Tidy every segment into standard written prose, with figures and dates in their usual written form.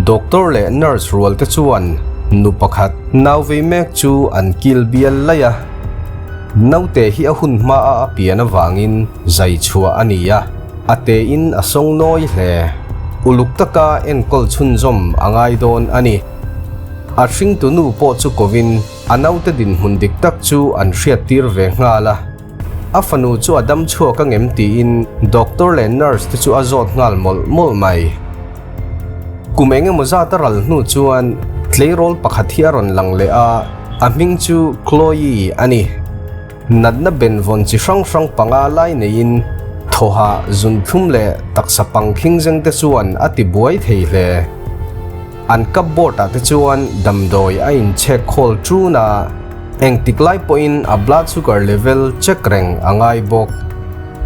Doctor leh nurse rual te chuan nu pakhat nau vei mek chu an kil bial laih a. Naute hi a hun hma a a pian avangin zai chhuah a ni a, a te in a sawng nawi hle. Uluk taka enkawl chhunzawm a ngai dawn a ni. A hringtu nu pawh chu kovin a naute dinhmun dik tak chu an hriattir ve nghal a. A fanu chu a dam chhuak a ngem tiin doctor leh nurse te chu a zawt nghal mawlh mawlh mai. Kum eng emaw zat a ral hnu chuan tleirawl pakhat hi a rawn lang leh a, a hming chu Chloe a ni. Natna benvawn chi hrang hrang panga lai neiin thawha zunthlum leh taksa pangkhing zeng te chuan a ti buai thei hle. An cupboard ah te chuan damdawi a inchhek khawl ṭun a, engtik lai pawhin a blood sugar level check reng a ngai bawk.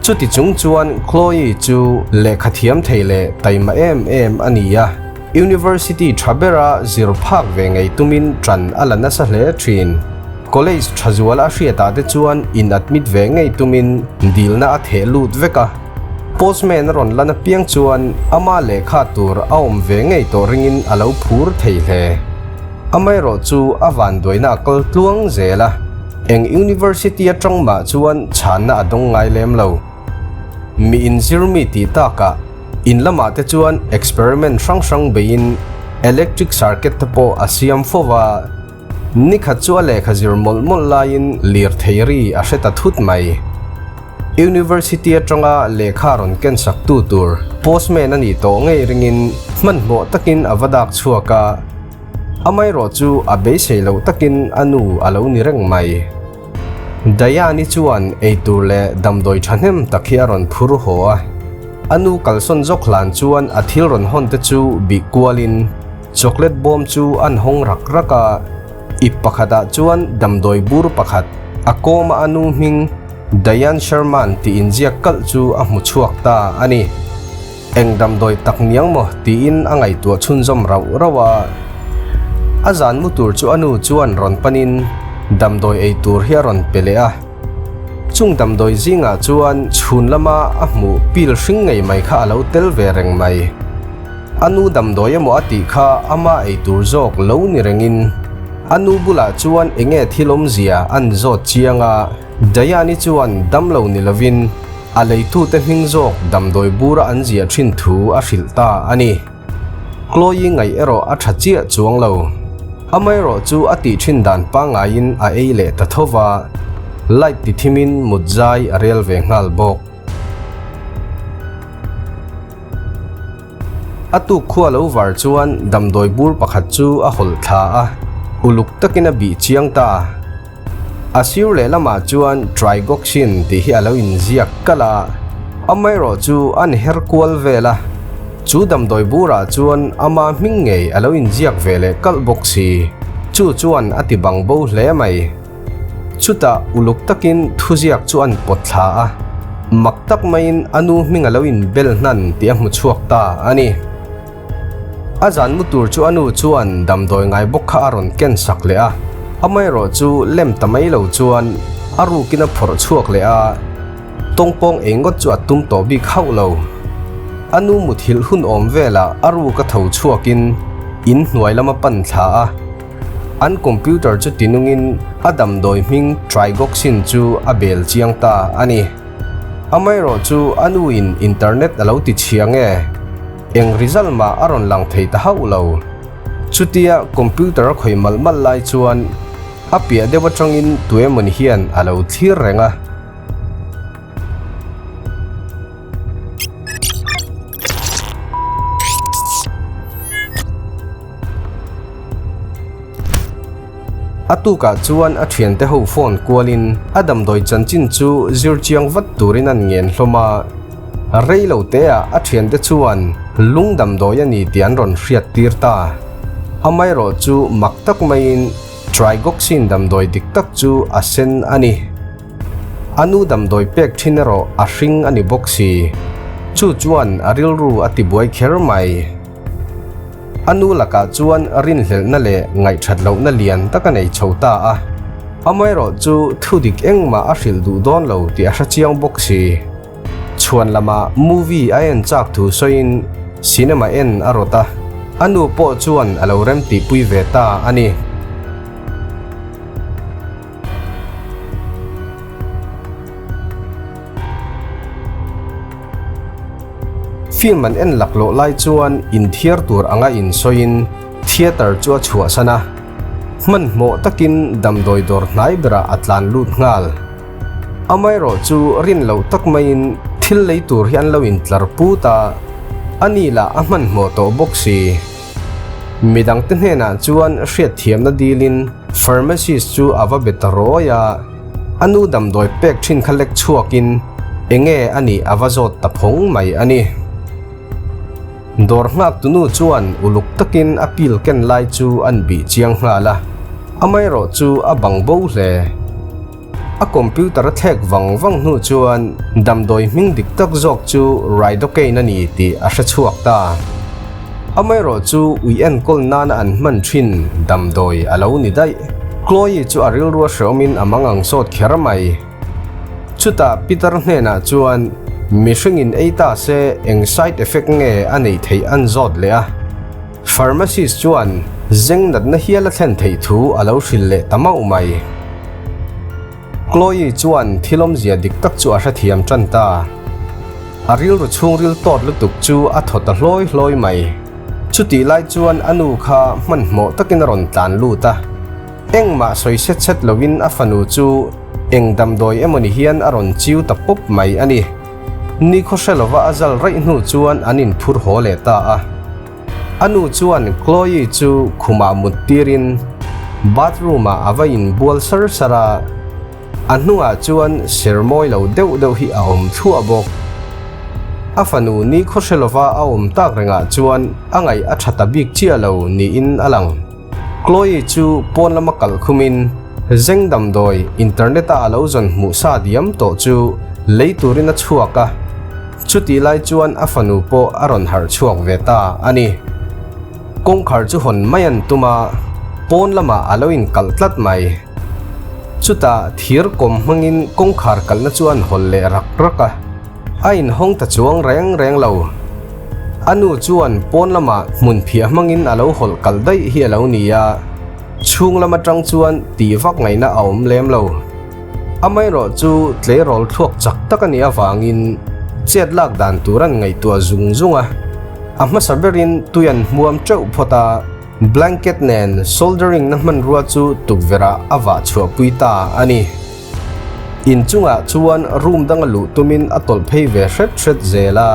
Chuti chung chuan Chloe chu lehkha thiam thei leh taima em em a ni a, university tha bera zir phak ve ngei tumin ṭan a la nasa hle ṭhin. College tha zual a hriatah te chuan in admit ve ngei tumin dilna a theh lut vek a. Postman a rawn lan apiang chuan ama lehkha tur a awm ve ngei tawh ringin a lo phur thei hle. Amaherawh chu a vanduaina a kal tluang zel a, eng university atang mah chuan chhanna a dawng ngai lem lo. Mi inzir mi tih takah in lamah te chuan experiment hrang hrang beiin electric circuit te pawh a siam fo va, Nikhat chu a lehkha zir mawlh mawlh laiin lirthei ri a hre ta thut mai. University atanga lehkha rawn ken sak tu tur postman a nih tawh ngei ringin hmanhmawh takin a va dak chhuak a, amaherawh chu a beisei loh takin a nu a lo ni reng mai. Dayani chuan eitur leh damdawi thahnem tak hi a rawn phur haw a, a nu kalsawn zawk hlan chuan a thil rawn hawn te chu bih kualin, Chocolate bawm chu an hawng rak rak a, ip pakhatah chuan damdawi bur pakhat, a kawma a nu hming Diane Sherman tih inziak kalh chu a hmu chhuak ta a ni. Eng damdawi tak niang maw tiin a ngaihtuah chhunzawm rauh rauh a. A zan mu tur chu a nu chuan rawn panin damdawi ei tur hi a rawn pe leh a. Chung damdawi zingah chuan chhun lama a hmuh pil hring ngei mai kha a lo tel ve reng mai. A nu damdawi emaw a tih kha ama ei tur zawk lo ni rengin a nu bulah chuan enge thil awmzia an zawt chiang a, Dayani chuan damlo ni lovin a leitute hming zawk damdawi bura an ziah thin thu a hrilh ta a ni. Chloe ngaih erawh a tha chiah chuang lo. Amaherawh chu a tih thin dan pangaiin a ei leh ta tho va, light ti thimin mut zai a rel ve nghal bawk. A tuk khua lo var chuan damdawi bur pakhat chu a hawlh thla a, uluk takin a bih chiang ta. A sir lehlamah chuan Trigoxin tih hi a lo inziak kalh a, amaherawh chu an her kual vel a, chu damdawi burah chuan ama hming ngei a lo inziak ve leh kalh bawk si, chu chuan a ti bang bo hle mai. Chutah uluk takin thuziak chu an pawt thla a, mak tak maiin a nu hming a lo inbel hnan tih a hmu chhuak ta a ni. A zan mu tur chu a nu chuan damdawi ngai bawk kha a rawn ken sak leh a, amaherawh chu lem ta mai lo chuan a rukin a phawrh chhuak leh a, tawngpawng ei ngawt chu a tum tawh bik hauh lo. A nu muthilh hun awm velah a ruk a tho chhuakin in hnuai lama pan thla a, An computer chu tinungin a damdawi hming Trigoxin chu a bel chiang ta a ni. Amaherawh chu a nuin internet a lo ti chhia nge? Eng result mah a rawn lang thei ta hauh lo. Chutia computer a khawih malh malh lai chuan a piah deuh atangin tuemawni hian a lo thlir reng a. A tukah chuan a thiante ho phone kualin a damdawi chanchin chu zir chiang vat turin an ngen hlawm a. Rei lo teah a thiante chuan lung damdawi a ni tih an rawn hriat tir ta. Amaherawh chu mak tak maiin Trigoxin damdawi dik tak chu a sen a ni. A nu damdawi pek thin erawh a hring a ni bawk si. Chu chuan a rilru a tibuai kher mai. A nu lakah chuan rinhlelhna leh ngaihthat lohna lian tak a nei chho ta a. Amaherawh chu thu dik engmah a hrilh duh dawn lo tih a hre chiang bawk si. Chhuan lamah movie a en chak thu sawiin cinema en a rawt a. A nu pawh chuan a lo remtihpui ve ta a ni. Film an en laklawh lai chuan inthiar tur anga insawiin theatre chu a chhuahsan a. Hmanhmawh takin damdawi dawr hnai berah a tlan lut nghal. Amaherawh chu rin loh tak maiin thil lei tur hi an lo intlar put a, a ni lah a hmanhmawh tawh bawk si. Midangte hnenah chuan hriatthiamna dilin pharmacist chu a va be ta rawi a. A nu damdawi pek thin kha lek chhuakin enge a nih a va zawt ta phawng mai a ni. Dawr nghak tunu chuan uluk takin a pil ken lai chu an bih chiang nghal a, amaherawh chu a bang bo hle. A computer a thlek vang vang hnu chuan damdawi hming dik tak zawk chu Ridocaine a ni tih a hre chhuak ta. Amaherawh chu ui enkawl nana an hman thin damdawi a lo ni daih. Chloe chu a rilru a hreawmin a mangang sawt kher mai. Chutah Peter hnenah chuan mihringin ei ta se eng side effect nge a neih theih an zawt leh a. Pharmacist chuan zeng natna hial a thlen theih thu a lo hrilh leh ta mauh mai. Chloe chuan thil awmzia dik tak chu a hrethiam tan ta. A rilru chhungril tawt lutuk chu a thaw ta hlawi hlawi mai. Chutih lai chuan a nu kha hmanhmawh takin a rawn tlan lut a. Engmah sawi set set loin a fanu chu eng damdawi emawni hian a rawn chiu ta pawp mai a ni. Nikhaw hre lova a zal raih hnu chuan an inphur haw leh ta a. A nu chuan Chloe chu khumah mut tirin bathroom ah a va inbual sar sar a. A hnungah chuan ser mawi lo deuh deuh hi a awm thluah bawk. A fanu nikhaw hre lova a awm tak rengah chuan a ngaih a tha ta bik chiah lo niin a lang. Chloe chu pawn lama kalh khumin zeng damdawi internet-a a lo zawn hmuh sa diam tawh chu lei turin a chhuak a, chutih lai chuan a fanu pawh a rawn harh chhuak ve ta a ni. Kawngkhar chu hawn mai an tum a, pawn lamah a lo inkalh tlat mai. Chutah thir kawm hmangin kawngkhar kalhna chu an hawl leh rak rak a. A inhawng ta chuang reng reng lo. A nu chuan pawn lamah hmun phiah hmangin a lo hawlh kalh daih hi a lo ni a, chhung lam atang chuan tih vak ngaihna a awm lem lo. Amaherawh chu tleirawl thluak chak tak a nih avangin chet lak dan tur an ngaihtuah zung zung a, a hmasa berin tui an hmuam teuh phawt a, blanket nen soldering na hmanrua chu tukverh ah a vah chhuahpui ta a ni. Inchungah chuan room danga luh tumin a tawlh phei ve hret hret zel a,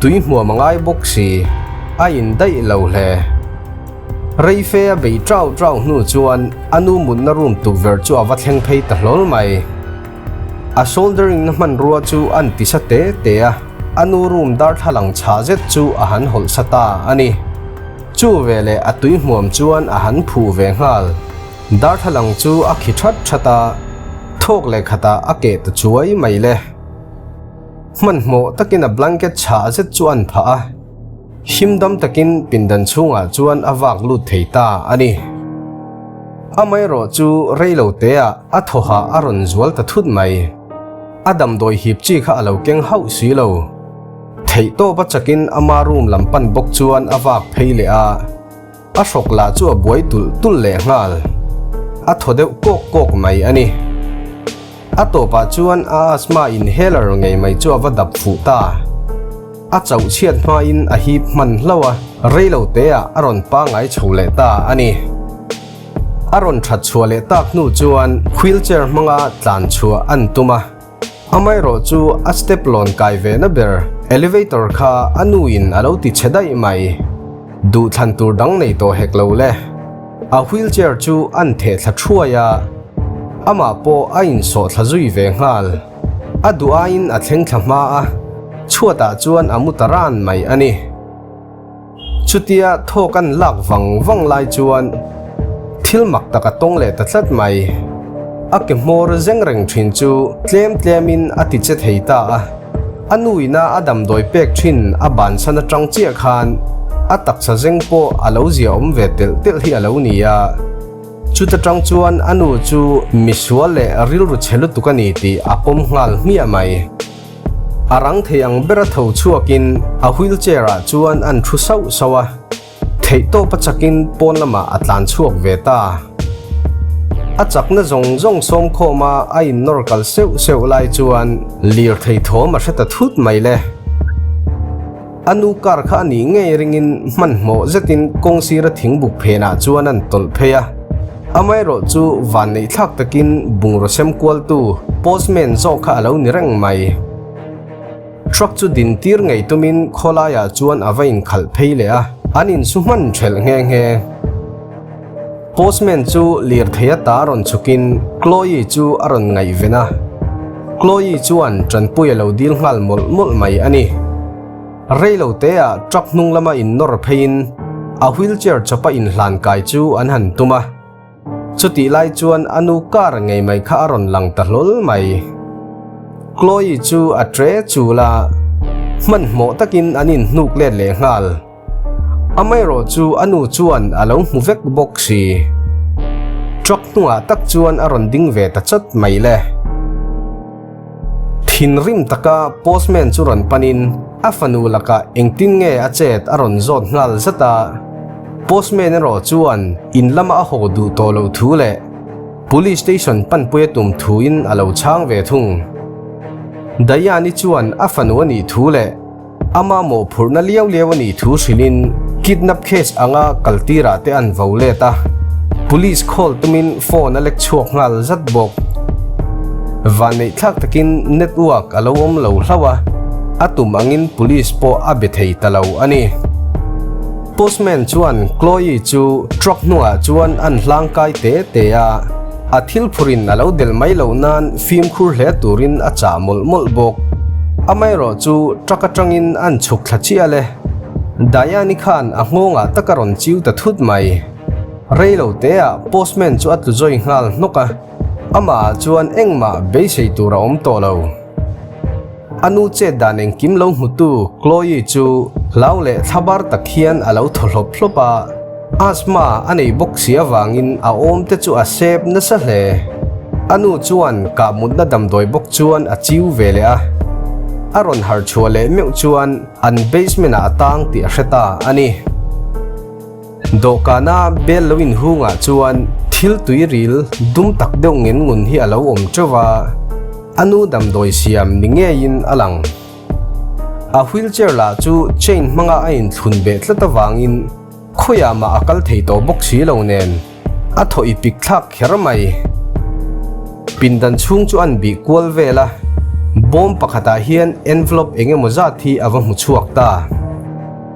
tui hmuam a ngai bawk si, a in daih lo hle. Rei fe a bei trau trau hnu chuan a nu mutna room tukverh chu a va thleng phei ta hlawl mai. A soldering na hmanrua chu an ti sa te te a, a nu room darthlalang chhah zet chu a han hawlh sa ta a ni. Chu veleh a tui hmuam chuan a han phuh ve nghal. Darthlalang chu a khi that that a, thawk leh khatah a keh ta chuai mai le. Hmanhmawh takin a blanket chhah zet chu an phah a, him dam takin pindan chhungah chuan a vak lut thei ta a ni. Amaherawh chu rei lo teah a thawhah a rawn zual ta thut mai. A damdawi hip chi kha a lo keng hauh si lo. Theihtawp a chakin ama room lam pan bawk chuan a vak phei leh a. A hrawk lah chu a buai tulh tulh leh nghal. A thaw deuh kawk kawk mai a ni. A tawpah chuan a asthma inhaler ngei mai chu a va dap fuh ta. A chauh chhiat hmain a hip hman hlauh a, rei lo teah a rawn pangngai chho leh ta a ni. A rawn that chhuah leh tak hnu chuan wheelchair hmanga tlan chhuah an tum a. Amaherawh chu a step lawn kai ve na ber elevator kha a nu in a lo ti chhe daih mai. Duhthlan tur dang nei tawh hek lo le. A wheelchair chu an theh thla thuai a, amah pawh a insawh thla zui ve nghal. A duh aiin a thleng thla hma a, chhuatah chuan a mu ta ran mai a ni. Chutia thawk an lak vang vang lai chuan thil mak tak a tawng leh ta tlat mai. A ke hmawr zeng reng thin chu tlem tlemin a ti che thei ta a. A nu ina a damdawi pek thin a bansan atang chiah khan a taksa zeng pawh a lo zia awm ve telh telh hi a lo ni a. Chuta tang chuan a nu chu misual leh rilru chhe lutuk a ni tih a pawm nghal hmiah mai. A rang thei ang bera tho chhuakin a wheelchair ah chuan an thu sauh sauh a. Theihtawp a chakin pawn lamah a tlan chhuak ve ta. A chakna zawng zawng sawmkhawma a innawr kal seuh seuh lai chuan lirthei thawm a hre ta thut mai le. A nu car kha a nih ngei ringin hmanhmawh zetin kawng sira thingbuk phenah chuan an tawlh phei a. Amaherawh chu vanneih thlak takin bungraw sem kualtu postman zawk kha a lo ni reng mai. Truck chu din tir ngei tumin khawlaiah chuan a va inkhalh phei leh a, an insu hman ṭhelh nghe nghe. Postman chu lirthei ata rawn chhukin Chloe chu a rawn ngaihven a. Chloe chuan ṭanpui a lo dil nghal mawlh mawlh mai a ni. Rei lo teah truck hnung lama innawr pheiin a wheelchair chawpa inhlan kai chu an han tum a. Chutih lai chuan a nu car ngei mai kha a rawn lang ta hlawl mai. Chloe chu a ṭe chul a, hmanhmawh takin an inhnuk let leh nghal. Amaherawh chu a nu chuan a lo hmu vek bawk si. Truck hnungah tak chuan a rawn ding ve ta chat mai le. Thinrim taka postman chu rawn panin a fanu lakah engtin nge a chet a rawn zawt nghal zat a. Postman erawh chuan in lama a haw duh tawh loh thu leh Police station panpui a tum thuin a lo chhang ve thung. Diane-i chuan a fanu a nih thu leh Ama mawhphurhna liau liau a nih thu hrilhin kidnap case anga kaltirah te an vo let a, police call tumin phone a lek chhuak nghal zat bawk. Vanneih thlak takin network a lo awm lo hlauh a, a tum angin police pawh a be thei ta lo a ni. Postman chuan Chloe chu truck hnungah chuan an hlang kai te te a, A thil phurin a lo del mai loh nan fimkhur hle turin a chah mawlh mawlh bawk. Amaherawh chu truck atangin an chhuk thla chiah le. Diane-i khan a nghawngah tak a rawn chiu ta thut mai. Rei lo teah postman chu a tlu zawi nghal hnawk a, amahah chuan engmah beisei tur a awm tawh lo. A nu chet dan engkim lo hmutu Chloe chu hlau leh thlabar tak hian a lo thaw hlawp hlawp a, asthma a nei bawk si avangin a awm te chu a sep nasa hle. A nu chuan kah mutna damdawi bawk chuan a chiu ve leh a, a rawn harh chhuah leh meuh chuan an basement ah a tang tih a hre ta a ni. Dawhkana bel lo inhungah chuan thil tui ril dum tak deuh ngen ngun hi a lo awm teuh a, a nu damdawi siam ni ngeiin a lang. A wheelchair lah chu chain hmanga a inthlun beh tlat avangin khawiah mah a kal thei tawh bawk si lo nen a thaw i pik thlak kher mai. Pindan chhung chu an bih kual vel a, bawm pakhatah hian envelope eng emaw zat hi a va hmu chhuak ta.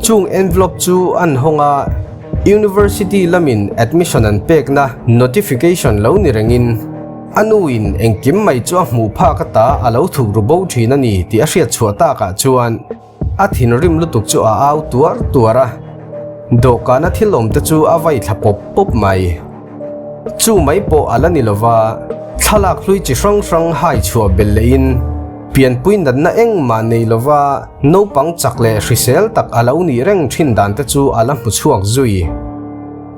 Chung envelope chu an hawng a, University lamin admission an pekna notification lo ni rengin a nuin engkim mai chu a hmuh phak ata a lo thuk ru bo thin a ni tih a hriat chhuah takah chuan a thinrim lutuk chu a au tuar tuar a, dawhkana thil awmte chu a vai thla pawp pawp mai. Chu mai pawh a la ni lova, thlalak hlui chi hrang hrang hai chhuah belh lehin pianpui natna engmah nei lova naupang chak leh hrisel tak a lo nih reng thin dan te chu a la hmu chhuak zui.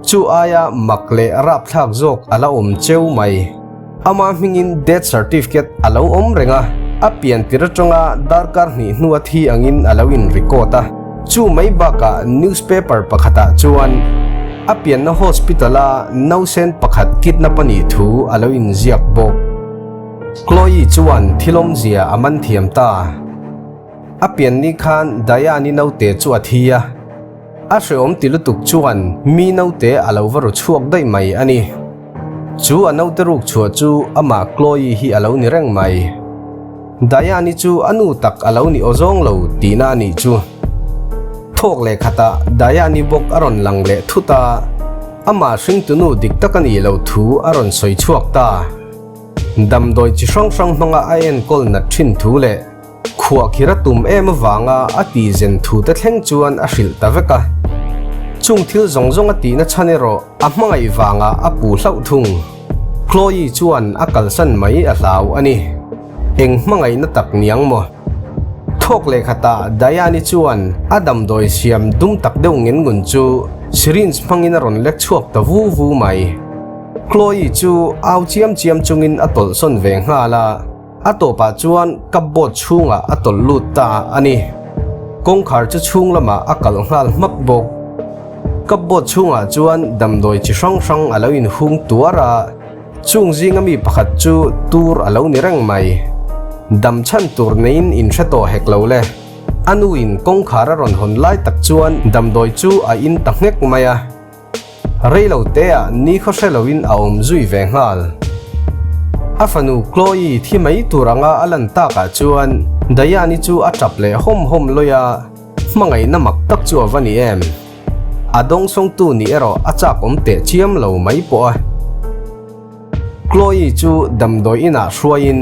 Chu aia mak leh rapthlak zawk a la awm cheu mai. Ama hmingin death certificate a lo awm reng a, a pian tir atanga darkar hnih hnua thi angin a lo in record a. Chu mai bakah newspaper pakhatah chuan a pianna hospital-a nausen pakhat kidnap a nih thu a lo inziak bawk. Chloe chuan thil awmzia a man thiam ta. A pian ni khan Diane-i naute chu a thi a. A hreawm ti lutuk chuan mi naute a lo va ru chhuak daih mai a ni. Chu a naute ruk chhuah chu amah Chloe hi a lo ni reng mai. Diane-i chu a nu tak a lo ni awzawng lo tihna a nih chu. Thawk leh khatah Diane-i bawk a rawn lang leh thut a, amah hringtunu dik tak a nih loh thu a rawn sawi chhuak ta. Damdawi chi hrang hrang hmanga a enkawl nat thin thu leh Khuahkhir a tum em avanga a tihzen thu te thleng chuan a hrilh ta vek a. Chung thil zawng zawng a tihna chhan erawh a hmangaih vanga a puh hlauh thung. Chloe chuan a kalsan mai a hlau a ni. Eng hmangaihna tak niang maw? Thawk leh khatah Diane-i chuan a damdawi siam dum tak deuh ngen ngun chu syringe hmangin a rawn lek chhuak ta vu vu mai. Chloe chu au chiam chiam chungin a tawlhsawn ve nghal a. A tawpah chuan cupboard chhungah a tawlh lut ta a ni. Kawngkhar chu chhung lamah a kalh nghal hmak bawk. Cupboard chhungah chuan damdawi chi hrang hrang a lo inhung tuar a, chung zinga mi pakhat chu tur a lo ni reng mai. Dam chhan tur neiin inhre tawh hek lo le. A nuin kawngkhar a rawn hawn lai tak chuan damdawi chu a in ta nghek mai a. Rei lo teah ni khaw hre loin a awm zui ve nghal. A fanu Chloe thi mai tur anga a lan takah chuan Diane-i chu a tap leh hawm hawm lawi a, hmangaihna mak tak chu a va ni em. A dawngsawngtu nih erawh a chak awm teh chiam lo mai pawh a. Chloe chu damdawi inah hruaiin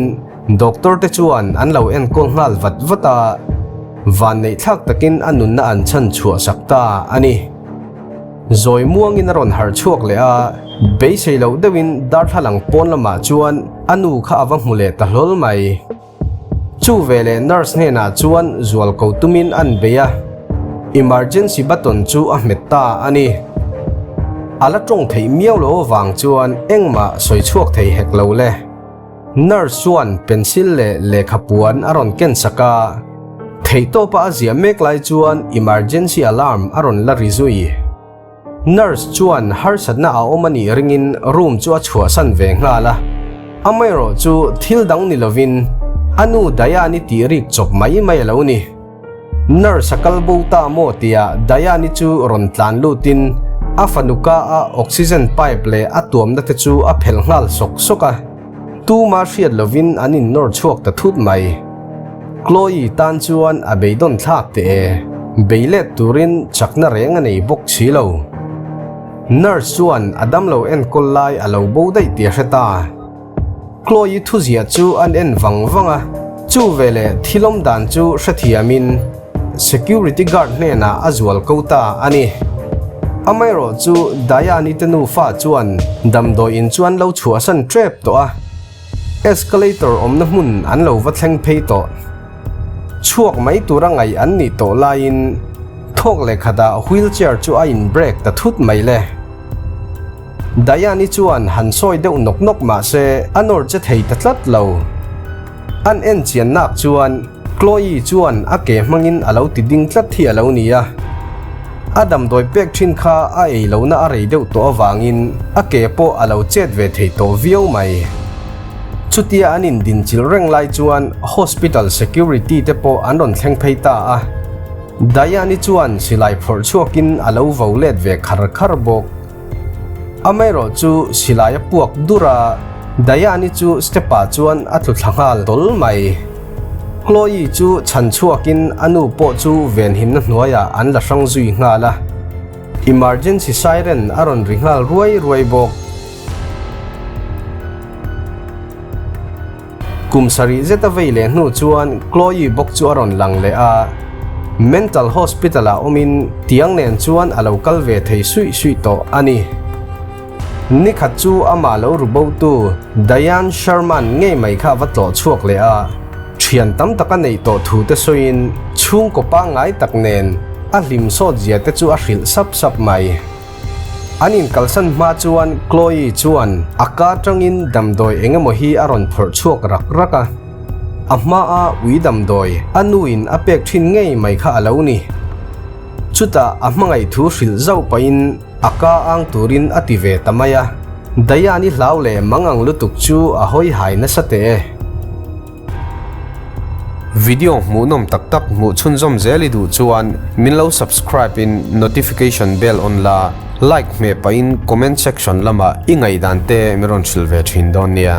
doctor te chuan an lo enkawl nghal vat vat a, vanneih thlak takin a nunna an chhan chhuah sak ta a ni. Zawi muangin a rawn harh chhuak leh a, beisei loh deuhin darthlalang pawn lamah chuan a nu kha a va hmu leh ta hlawl mai. Chu veleh nurse hnenah chuan zual ko tumin an bei a, emergency button chu a hmet ta a ni. A la tawng theih miau lo avang chuan engmah sawi chhuak thei hek lo le. Nurse chuan pencil leh lehkha puan a rawn ken sak a, theihtawpa a ziah mek lai chuan emergency alarm a rawn la ri zui. Nurse chuan harsatna a awm a nih ringin room chu a chhuahsan ve nghal a, amaherawh chu thil dang ni lovin a nu Diane-i tih rik chawp mai mai a lo ni. Nurse a kal bo ta maw tia Diane-i chu rawn tlan lutin a fanu ka a oxygen pipe leh a tuamna te chu a phelh nghal sawk sawk a. Tuma hriat lovin an innawr chhuak ta thut mai. Chloe tan chuan a beidawn thlak teh e, bei let turin chakna reng a nei bawk si lo. Nurse chuan a damlo enkawl lai a lo bo daih tih a hre ta. Chloe thuziah chu an en vang vang a, chu veleh thilawm dan chu hrethiamin, Security guard hnenah a zual ko ta a ni. Amaherawh chu Diane-i te nufa chuan damdawi in chuan lo chhuahsan tep tawh a, escalator awmna hmun an lo va thleng phei tawh. Chhuak mai tura ngaih an nih tawh laiin thawk leh khatah wheelchair chu a in break ta thut mai le. Diane-i chuan han sawi deuh nawk nawk mah se a nawr che thei ta tlat lo. An en chian nak chuan Chloe chuan a ke hmangin a lo ti ding tlat hi a lo ni a. A damdawi pek thin kha a ei lohna a rei deuh tawh avangin a ke pawh a lo chet ve thei tawh viau mai. Chutia an indinchilh reng lai chuan hospital security te pawh an rawn thleng phei ta a. Diane-i chuan silai phawrh chhuakin a lo vo let ve khar khar bawk. Amaherawh chu silai a puak dur a, Diane-i chu step-ah chuan a tlu thla nghal tawl mai. Chloe chu chhan chhuakin a nu pawh chu venhimna hnuaiah an la hrang zui nghal a. Emergency siren a rawn ri nghal ruai ruai bawk. Kum sarih zet a vei leh hnu chuan Chloe bawk chu a rawn lang leh a, Mental Hospital ah awmin tiang nen chuan a lo kal ve thei suih suih tawh a ni. Nikhat chu amah lo ru botu Diane Sherman ngei mai kha a va tlawh chhuak leh a, thian tam tak a neih tawh thu te sawiin chhungkaw pangngai tak nen a hlim sawt zia te chu a hrilh sap sap mai. An inkalsan hma chuan Chloe chuan a ka atangin damdawi eng emaw hi a rawn phawrh chhuak rak rak a. A hmaa ui damdawi a nuin a pek thin ngei mai kha a lo ni. Chutah a hmangaih thu hrilh zauh pahin a ka ang turin a ti ve ta mai a. Diane-i hlau leh mangang lutuk chu a hawi hai nasa teh e. Video hmuhnawm tak tak hmuh chhunzawm zel i duh chuan min lo subscribe in notification bell on la, like hmeh pahin comment section lamah i ngaihdan te min rawn hrilh ve thin dawn nia.